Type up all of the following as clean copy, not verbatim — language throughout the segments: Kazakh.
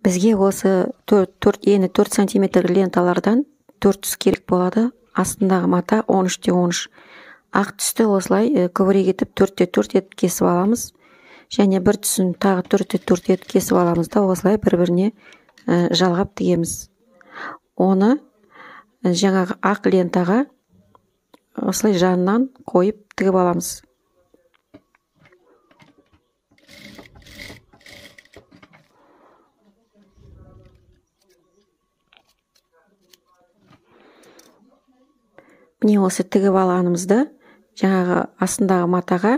Бізге осы 4 ені 4 сантиметр ленталардан 4 түс керек болады. Астындағы мата 13-те 13. Ақ түсті осылай көбірек етіп 4-те 4 етіп кесіп аламыз. Және бір түсін тағы 4-те 4 етіп кесіп аламыз да осылай бір-біріне жалғап тігеміз. Оны жаңағы ақ лентаға осылай жанынан қойып тігіп аламыз. Міне осы тігіп алғанымызды жаңағы астындағы матаға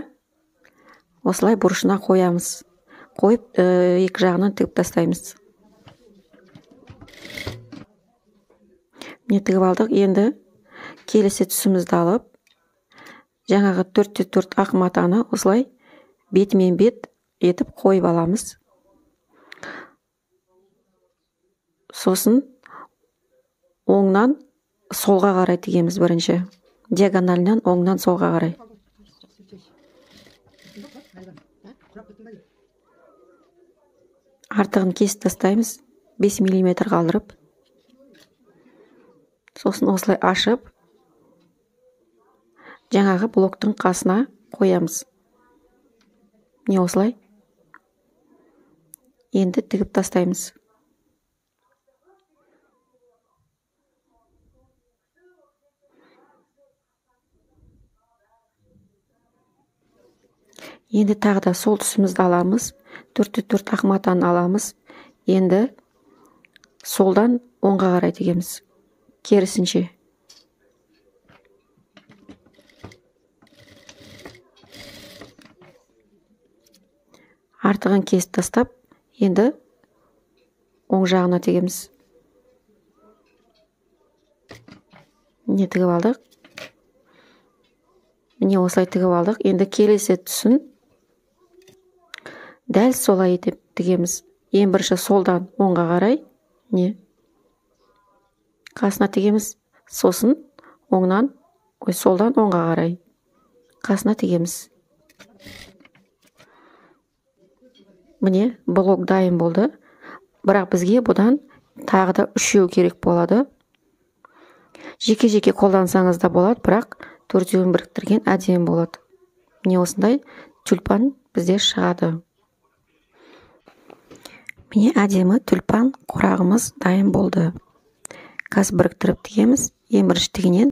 осылай бұрышына қоямыз. Қойып екі жағынан тігіп тастаймыз. Міне тігіп алдық. Енді келесі түсімізді алып, жаңағы 4-те 4 ақ матаны осылай бетімен бет етіп қойып аламыз. Сосын оңнан солға қарай тігеміз бірінші. Диагональнан оңнан солға қарай. Артығын кесіп тастаймыз, 5 миллиметр қалдырып. Сосын осылай ашып, жаңағы блоктың қасына қоямыз. Міне осылай. Енді тігіп тастаймыз. Енді тағы да сол түсімізді аламыз. 4-те 4 ақ матаны аламыз. Енді солдан оңға қарай тігеміз. Керісінше. Артығын кесіп тастап, енді оң жағына тігеміз. Міне тігіп алдық. Міне осылай тігіп алдық. Енді келесі түсін дәл солай етіп тігеміз. Ең бірінші солдан оңға қарай, не қасына тігеміз. Сосын оңнан, ой, солдан оңға қарай қасына тігеміз. Міне блок дайын болды. Бірақ бізге бұдан тағы да үшеу керек болады. Жеке-жеке қолдансаңыз да болады, бірақ төртеуін біріктірген әдемі болады. Міне осындай тюльпан бізде шығады. Міне әдемі тюльпан құрағымыз дайын болды. Қазір біріктіріп тігеміз. Ең бірінші тігінен